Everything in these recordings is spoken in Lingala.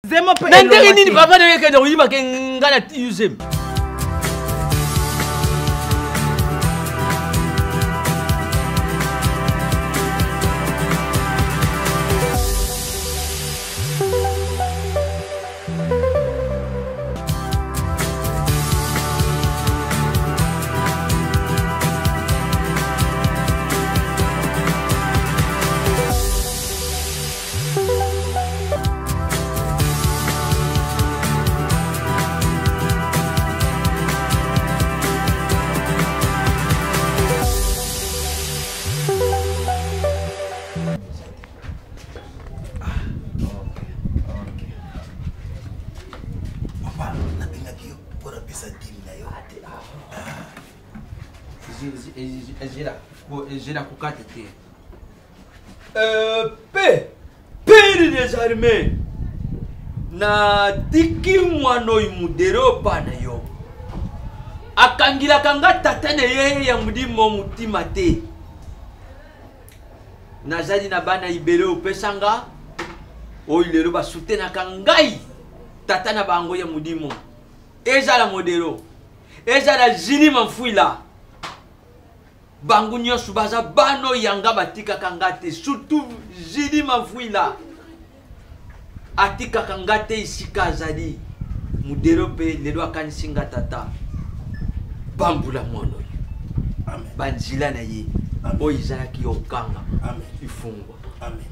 Zemo pe Na ndenge nini papa na yo ekende koyiba ke nga na usem. Papa, nabengaki yo mpo napesa dime na yo. Ezela kokata te. Euh, pe pere des armées natiki mwana oyo mudere opa na yo akangilaka nga tata na ye ya molimo motima te nazali na bana ibele opesa nga oyo lelo basutenaka ngai tata na bango ya molimo ezala modelo ezala jili mamfuila bango nyonso baza bana oyo yanga batikaka nga te surtout jili mavuila atikaka nga te esika azali modelo mpe lelo akanisi nga tata bambula mwana oyo banzila na ye oyo ezalaki ya okanga ifungwa amen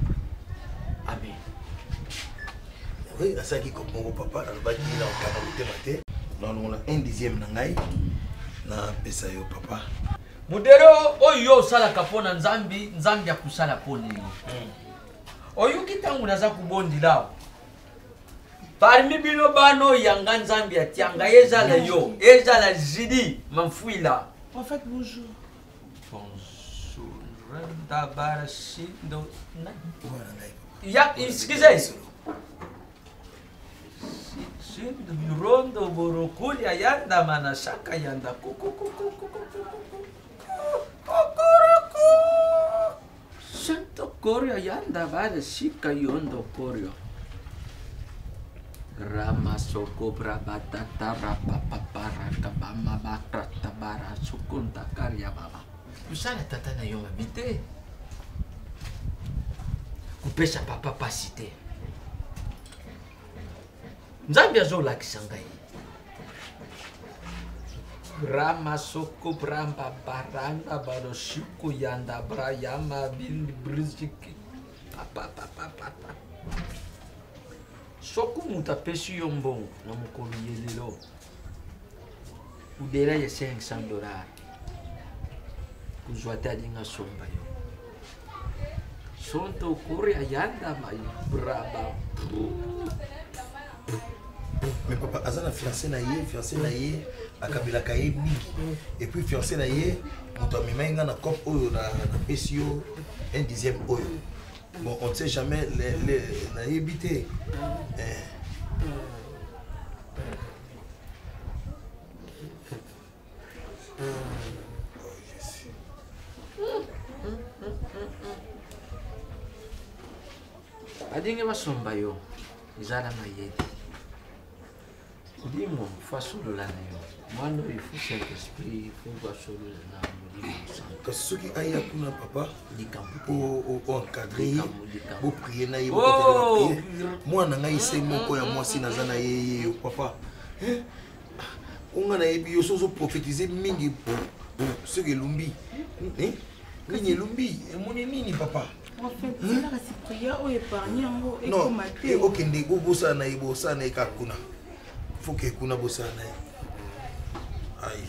amen oui nasalaki kope moko papa nalobaki na okanga motema te nalongola un dixième na ngai napesa yo papa modelo oyo yo osalaka mpo na nzambe nzambe akosala mpo na yo hmm. oyoki ntango naza kobondela awa parmi bino bana oyo yanga nzambe atianga ezala yo ezala jidi mamfuila Prophète, bonjour. Bonjour. Ndabarashindo. Ya, excusez. Shindu birondo borokulia yanda manashaka yanda kukukukukukukukukukuku. Santo korio yanda bare shika yondo korio. Ramasoko brabatata rapapaparakabama bakratabara sukunta karya baba. Kosala tata na yo mabe te. Kopesa papa pasi te. Nzambe azolakisa ngai. Ramasoko bramba baranda baroshiku yanda brayama bin briziki papa papa papa. Soki moto apesi yo mbongo na mokolo ye lelo udela ya 500 dollars kozwa te alinga somba yo sonto kuri ayanda braba mais papa aza na fiancé na ye fiancé na ye akabelaka ye mingi et puis fiancé na ye moto amemaki nga na cope oyo napesi yo un dixième oyo bon on ne sait jamais nayebi te eh. Oh, Jésus. Badenge basomba yo ezala mayele molimo fo asolola na yo mwana oyo fo saint esprit fo asolola na molimo santo kasi soki aya kuna papa likambo oencadre ye boprie na ye oh! mwana ngai se moko ya mwasi naza na ye ye yo papa onga nayebi yo so ozoprofetize mingi soki elumbi nini elumbi emoni nini papa non eh, okende bosala na ye bosala na ye kaka kuna foke kuna bosala na ye ai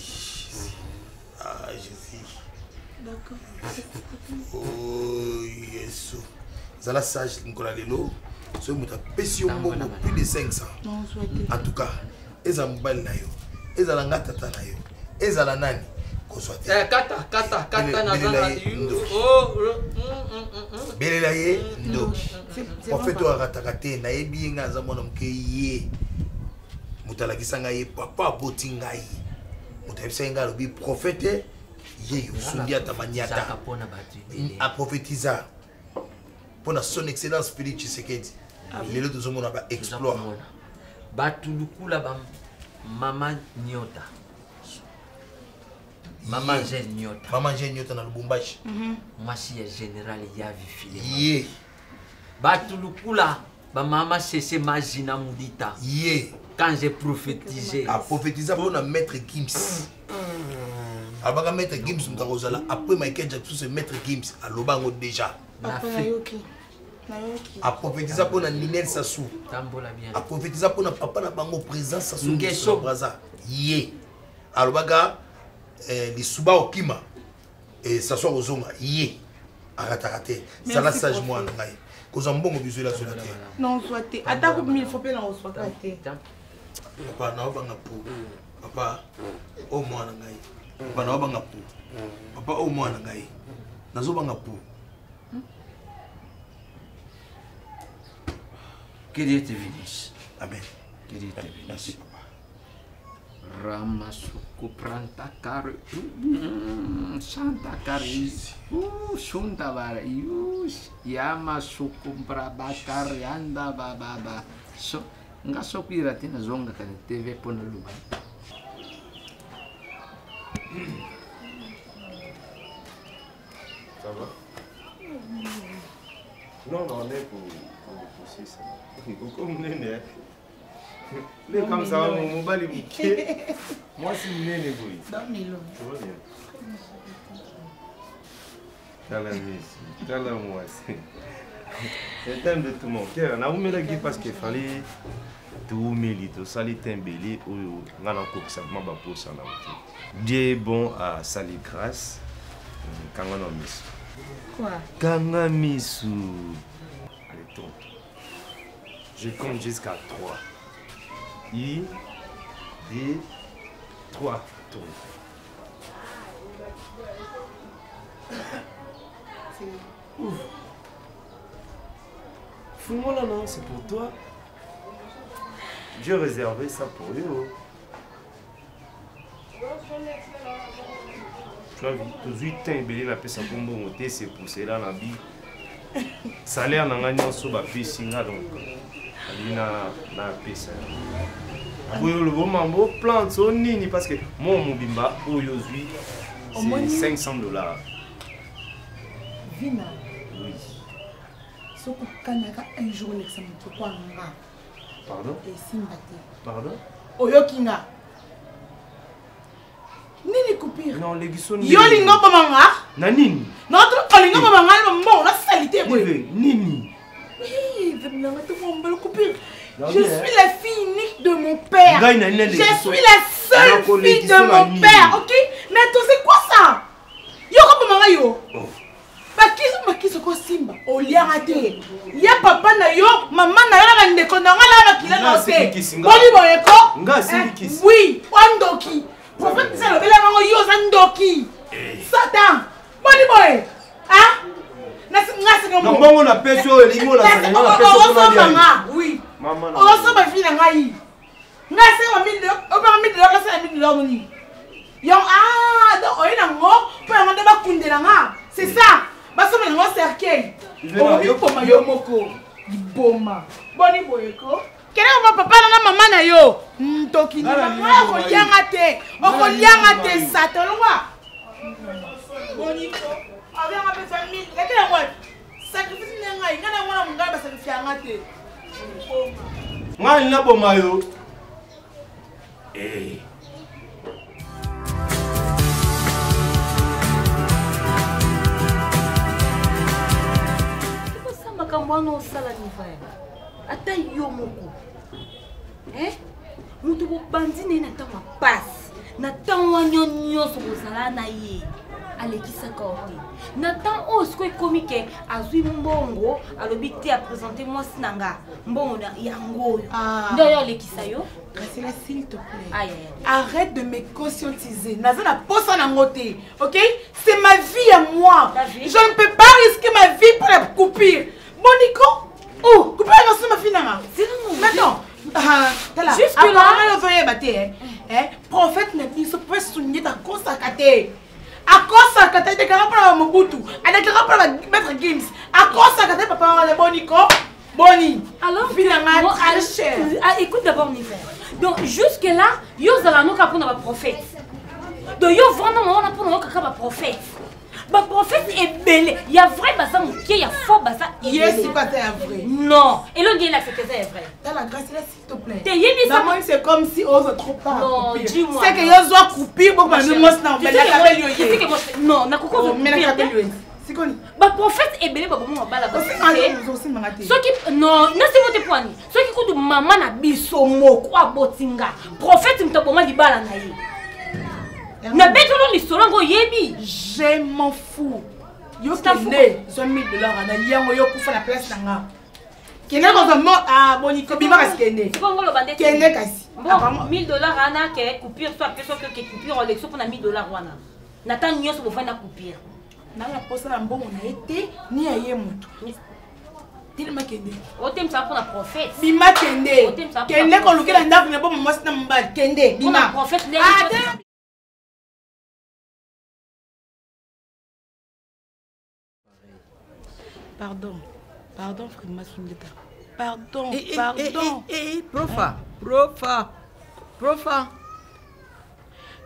ah jésus oh yesu zala sage mokolo ya lelo soki moto apesi yo mbongo plus de 500 en tout cas ezala mobali na yo ezala nga tata na yo ezala nani kozwa te eh, kata kata kata nabelela ye ndoki oh, belela ye ndoki prophète oyo arataka te nayebi ye ngai aza mwana moke ye moto alakisa ngai ye papa aboti ngai moto ayebisaki ngai alobi prophète ye yo sundiata maniata aprofetiza mpo na son excellence Félix Tshisekedi. Lelo tozomona ba exploit. Bato lukula ba mama nyota. Mama Jeanne Nyota. Mama Jeanne Nyota na Lubumbashi. Mwasi ya général Yavi Filema. Ye. Bato lukula ba mama Sese Mazina Mudita. Ye. Quand j'ai prophétisé. A prophétisé pour na maître Gims. Abaka maître Gims moto akozala après Michael Jackson c'est maître Gims aloba yango déjà. Papa nayoki. Nayoki. A prophétisa mpo na Ninel Sassou. Tambola bien. A prophétisa mpo na papa na bango président Sassou Nguesso. Brazza. Ye. Alobaka eh, lisuba okima eh, Sassou akozonga ye. Arataka te. Zala sage mwana na ngai. Kozwa mbongo bizwela zwela te. Non, soit te. Ata ko mille fois pe na oswaka te. Papa naobanga po. Papa o mwana ngai. Papa naobanga po. Papa o mwana ngai. Nazobanga po. Que Dieu te bénisse. Amen. Que Dieu te bénisse. Merci papa. Ramasuku pranta kare santa kare sunda bara yus yamasuku brabakar yanda bababa so nga soki rate nazongaka na TV mpo naloba. Ça va? Non, non, on est pour pousser ça. Comme nene, les comme ça, mon mobile moke. Moi, c'est nene, oui. Tu vas bien? Tala miss, tala moi. C'est thème de tout mon cœur. Na umelaki parce qu'il fallait toumeli tosali tembele oyo nga nakokisa ma baposa na te. Dieu est bon à sali grâce. Kanga na misu. Quoi? Kanga misu. Allez, tourne. Je compte jusqu'à 3. 1, 2, 3. Tourne. Ouf. Fous-moi là, non, c'est pour toi. J'ai réservé ça pour eux. Tu as vu, tozwi temps ebele napesa kombongo te, c'est pour cela na bi salaire na ngai nyonso bapesi nga, donc ali napesa yango. Oyo olobi omambo plante o nini, parce que mo mobimba oyo ozwi c'est 500 $. Vina. Oui. Soki okanaka un jour olekisa moto kwa nga. Pardon? Esimba te. Pardon? Oyoki nga. Nini coupure? Non, legiso nini? Yo lingo boma nga? Na nini? Non, tu olingo boma nga na mbongo na salite boye. Nive, nini? Oui, nanga to mbongo coupure. Non, Je bien. suis la fille unique de mon père. Ngai na nini Je legiso? suis la seule Nako fille legiso de na mon nini? père, ok? Mais attends, c'est quoi ça? Yo ko boma nga yo? Oh. Bakisi bakisi ko simba oliaka te. Ya papa na yo, mama na yo na bandeko na nga na bakila na Nga yo te. asilikisi nga. Boni boye ko? Nga asilikisi. Eh, oui, wa ndoki. Prophète Isa alobela bango yo oza ndoki. Satan. Boni boye. Hein? Nasi nga singa Na mo. mbongo na pesi oyo elingi olanda na nga na pesi oyo Osomba mpona nga, oui. Mama na Osomba vie na ngai. Nga singa 1000 $, obanga 1000 $, nga singa 1000 $ moni. Yo, ah, donc oye nango, mpo yango nde bakundela nga. C'est ça. Basomba nango cercueil. Juvenal, yo- Okomi yo moko. Liboma. Boni boye ko? Kende koma papa na nga mama na yo. Ntoki Nga na ndima. lingi Nga boma yo. okolianga te. Nga na Okolianga lingi te, boma yo. Satan, longwa. Boni ko? Abenga mpe famille. Kende yango wapi? Sacrifice na ngai. Nga na mwana mongala ba sacrifice nga te. Liboma. Nga na boma yo. Eh. Makambo wana osala niva ata yo moko. Eh? Moto bobandi na ye na ntango ya pasi, na ntango wana nyonso bozala na ye, alekisaka yo te. Na ntango oyo sikoyo ekomi ke azwi mbongo, alobi te aprésente mwasi na nga mbongo na yango oyo. Ah. Nde oyo alekisa yo. Graciela, s'il te plaît. Aïe, aïe, aïe. Arrête de me conscientiser. Naza na posa nango te. Ok? C'est ma vie à moi. Ta vie? Je ne peux pas risquer ma vie pour la coupure. Monico? Oh, coupure na ma fille nanga. C'est non, non. Maintenant, ah, tala. Jusque là. Apparemment, ozoyeba te, hein. Hein? Prophète na biso peut souligner ta kosaka te. Akosaka te, adekaka mpona ba Mobutu, adekaka mpona ba Maître Gims. Akosaka te papa wana Monico. Boni. Alors, Vie na nga moi, très cher. Ah, écoute d'abord Niver. Donc jusque là, yo zala noka pona ba prophète. Donc yo vraiment wana pona kaka ba prophète. Ba prophète ebele, ya vrai baza mokie, ya faux baza Ye ebele. sikoyo ata ya vrai. Non, elongi elakisaka eza ya vrai. Tala grâce là s'il te plaît. Te yebisa Namoni c'est comme si ozo trop pas. Non, dis-moi. C'est que yo zwa coupure boko na mwasi na Tu sais mobali que moi- akabeli yo tu sais que ye. moi, je- non, nakoki Oh, mais kozwa nakabeli coupure yo te. ye. Sikoni. Ba prophète ebele baboma mabala ba Osimanga te. soki non nasimo te poani soki kutu mama na biso moko aboti nga prophète moto aboma libala na ye nabetolo lisolo yango oyebi Je m'en fous. Yo Tu t'en fous kende zwa 1000 dollars na yango yo kufa na place na nga. Kende kozwa mo ah boni kobima kasi kende. sikongo oloba nde Kende kasi. bon 1000 dollars wana ke coupure so ape soki oke coupure olekisi mpona 1000 dollars wana na ntango nyonso bofandi na coupure Nanga posa na mbongo na ye te ni ya ye moto. Telema kende. otemisaka mpona prophète Bima kende. Otemisa mpona Kende kolukela prophète. ndako na boma mwasi na mobali. Kende mpona bima. prophète nde Ah, te- Pardon. Pardon, frère Sundeta. Pardon, Eh, eh, pardon. eh, eh, eh, profa profa profa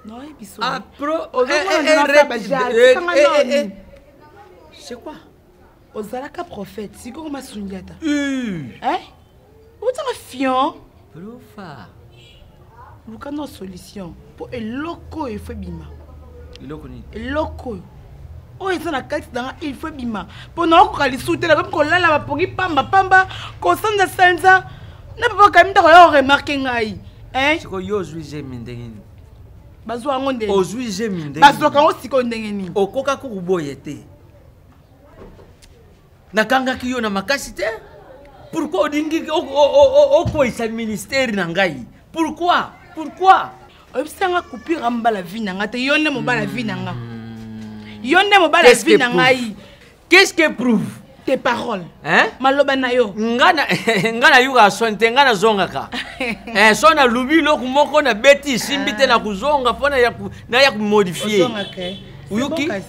Non, et puis ah pro Ozomona eh, eh, nde eh, nasala bajal, eh, tikanga eh, eh, nani. eh. C'est quoi? ozalaka prophète sikoyo masundiata Euh, hein otanga fion profa luka na solution mpo eloko oyo efo ebima eloko nini eloko oyo oyo eza na kati nanga il faut ebima mpo naokoka lisusu te nakomi kolala bapongi pambapamba kosanzasanza na papa kami ntako ya oremarke ngai hein sikoyo yo ozwi zemi ndenge nini bazwa yango ndenge ozwi zemi ndenge bazwaka yango sikoyo ndenge nini okokaki koboya te nakangaki yo na makasi te pourquoi olingi okweyisa ministère na ngai pourquoi pourquoi oyebisanga coupure ambala vi na nga te yo nde mobala vi na nga yo nde mobala Qu'est-ce vi que na prouve? ngai Qu'est-ce que prouve tes paroles hein? maloba na yo nga na nga nayukaka soni te nga nazongaka eh, so nalubi eloko moko nabeti esimbi te nakozonga mpo naya komodifie Ozongaka, eh. C'est Oyoki? bon, kasi.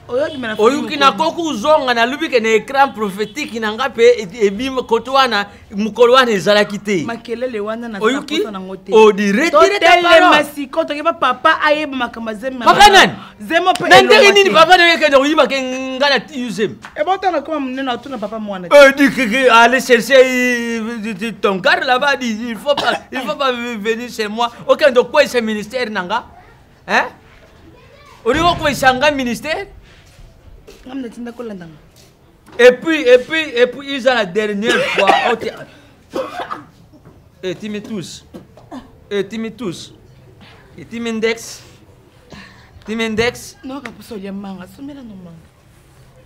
Oyobima na oyoki famille nakoki kozonga nalubi ke na écran prophétique na nga mpe ebima kote wana mokolo wana ezalaki te makelele wana na Oyoki? posa nango te Odi retire ta totelema parole. sikoyo toke papa ayeba makambo ya zemi Papa nani? zemo mpe na ndenge nini papa na yo ekende koyiba ke nga na usem ebotanga koma monene atuna papa mwana te. Dit que, allez chercher ton car là-bas, dit, il faut pas venir chez moi. Ok, donc quoi, c'est ministère, nanga? Hein? On dit quoi, c'est un ministère? Nga mna tinda kolandanga Et puis, ils ont la dernière fois. Oh, Eh, tu me touches. Eh, tu me touches. Et tu m'indexes. Tu m'indexes. nayoka mposa olia manga somela no manga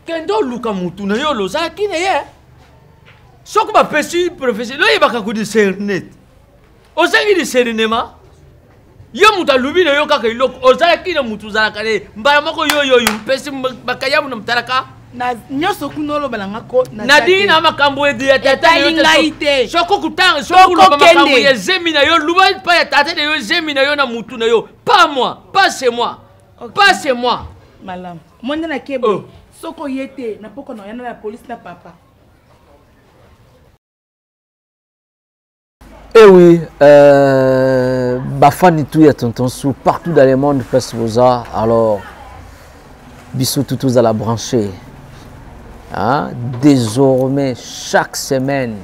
Kende oluka mutu na yo ozalaki na ye soki bapesi professeur loyebaka kodiscerne te ozangi discernement yo moto alubi na yo kaka eloko ozalaki na motu ozalaka na ye mbala moko yo yoyo mpesi bakayabu na motalaka Na- nyonso kuna oloba nanga ko nadingi na makambo edi ya tata na yo Etali ngai te. soki okutanga soki oloba Tokokende. makambo ya zemi na yo luba epai ya tata na yo zemi na yo na mutu na yo pas moi pas chez moi Ok. pas chez moi malamu mo nde nakebe Oh. soki oye te na poko na oyana na polisi na papa Eh oui, bafani tout ya tonton Sou, partout dans le monde, place Boza. Alors, bisous tout tous à la brancher. Hein? Désormais, chaque semaine,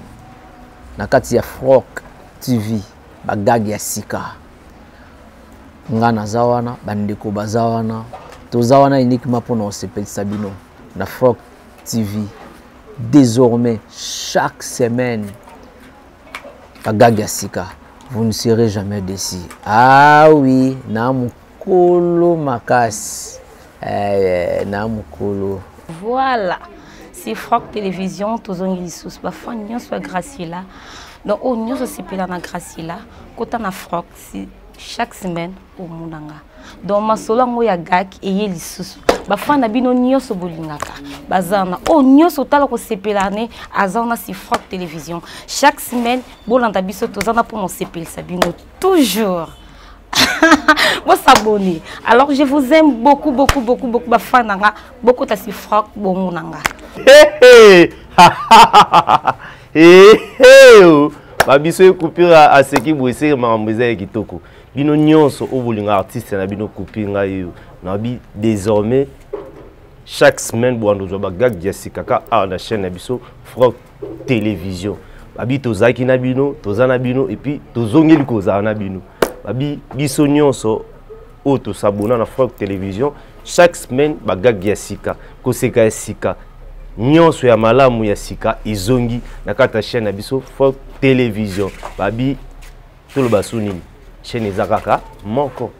na kati ya Frok TV, bagag ya sika. Nga naza wana, bandeko baza wana, toza wana uniquement mpona kosepelisa bino na Frok TV. Désormais, chaque semaine, bagag ya sika, vous ne serez jamais déçus. Ah oui, na mokolo makasi. Eh, na mokolo. Voilà, c'est Franck Télévision, tozongi lisusu bafan nyonso ya Graciela. Donc oyo nyonso osepela na Graciela, kota na Franck si chaque semaine omonanga. Donc masolo yango ya gak eye lisusu. Bafan na bino nyonso bolingaka. Baza na oyo nyonso otala kosepela ne aza wana si Franck Télévision. Chaque semaine bolanda biso toza na mpona osepelisa bino toujours. Vous s'abonner. Alors je vous aime beaucoup, beaucoup, beaucoup, beaucoup. Bafan nanga, beaucoup tasi Franck bongo nanga. Hey, hey. Eh, babiso ekupira aseki boye seke makambo eza ya kitoko. Bino nyonso oyo bolinga artiste na bino coupure, ngai oyo nabi désormais chaque semaine bwanda ozwa bagag ya sika ka awa na chaîne na biso Frok Télévision. Babi tozalaki na bino, toza na bino, et puis tozongeli kozala na bino. Babi biso nyonso oyo tosabona na Frok Télévision, chaque semaine bagag ya sika, koseka ya sika, nyonso ya malamu ya sika ezongi na kati ya chaîne na biso Frok Télévision. Babi toloba su nini? Chaîne eza kaka moko,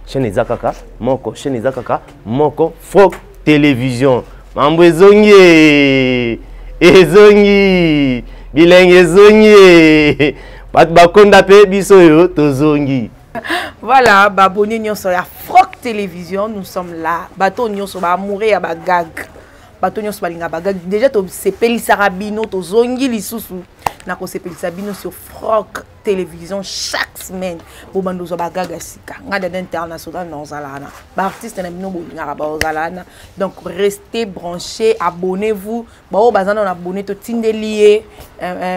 chaîne eza kaka moko, chaîne eza kaka moko, Frok Télévision. Mambo ezongi, ezongi bilenge, ezongi bato bakonda mpe biso oyo tozongi. Voilà, baabonné nyonso ya Frok Télévision, nous sommes là. Bato nyonso baamoureux ya bagag, bato nyonso balingaka bagag, déjà tosepelisaka bino, tozongi lisusu na kosepelisa bino sur Frok Télévision. Chaque semaine bobanda ozwa bagag ya sika. Ngai Dada International na ozala wana, baartiste na bino bolingaka baozala wana. Donc restez branchés, abonnez-vous. Baoyo baza nano abonné, totindeli ye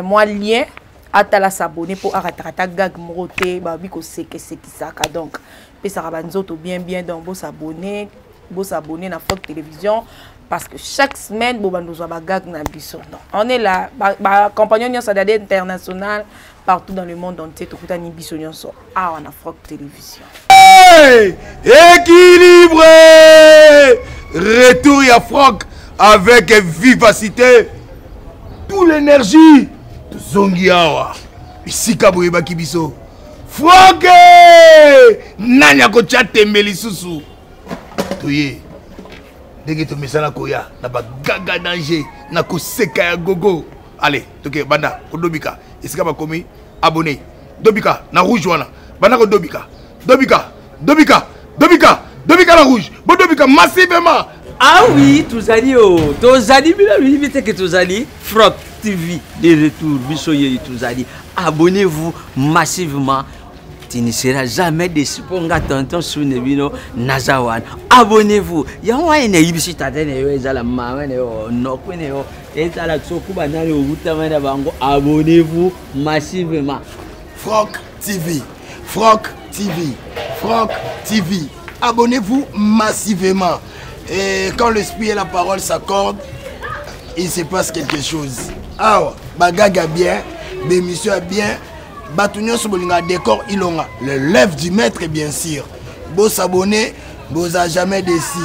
mwa lien, atala, s'abonner mpo arataka ata gag moko te. Babi kosekesekisaka, donc pesaka banzoto bien bien. Donc bosabonner, bosabonner na Frok Télévision, parce que chaque semaine bobanda ozwa bagag na biso. Donc on est là, bacompagnon nyonso ya Dada International partout dans le monde entier, tokutani biso nyonso awa na Frok Télévision. Hey! Équilibré! Retour ya Franck avec vivacité, toute l'énergie. Tozongi awa bisika boyebaki biso Frank. Nani akotya tembe lisusu? Toye ndenge tomesana koya na bagaga danger, na koseka ya gogo. Ale toke, banda kodobika esika bakomi abonné, dobika na rouge wana, banda kodobika, dobika, dobika, dobika, dobika na rouge, bodobika massivement. Ah oui, tozali o tozali, bino loyebi te ke tozali Frok TV de retour. Biso yeyi tozali, abonnez-vous massivement, tu ne seras jamais déçu. Mpo nga tonton sune bino naza wana. Abonnez-vous, yango wana nayebisi tata na yo, ezala mama na yo, noko na yo, ezala soku banani owutama na bango, abonnez-vous massivement. Frok TV, Frok TV, Frok TV, abonnez-vous massivement. Et quand l'esprit et la parole s'accordent, il se passe quelque chose. Awa bagaga bien, bémission bien, bato nyonso bolingaka Décor Ilonga, le lève du maître, bien sûr, bosabonner, boza jamais déçu.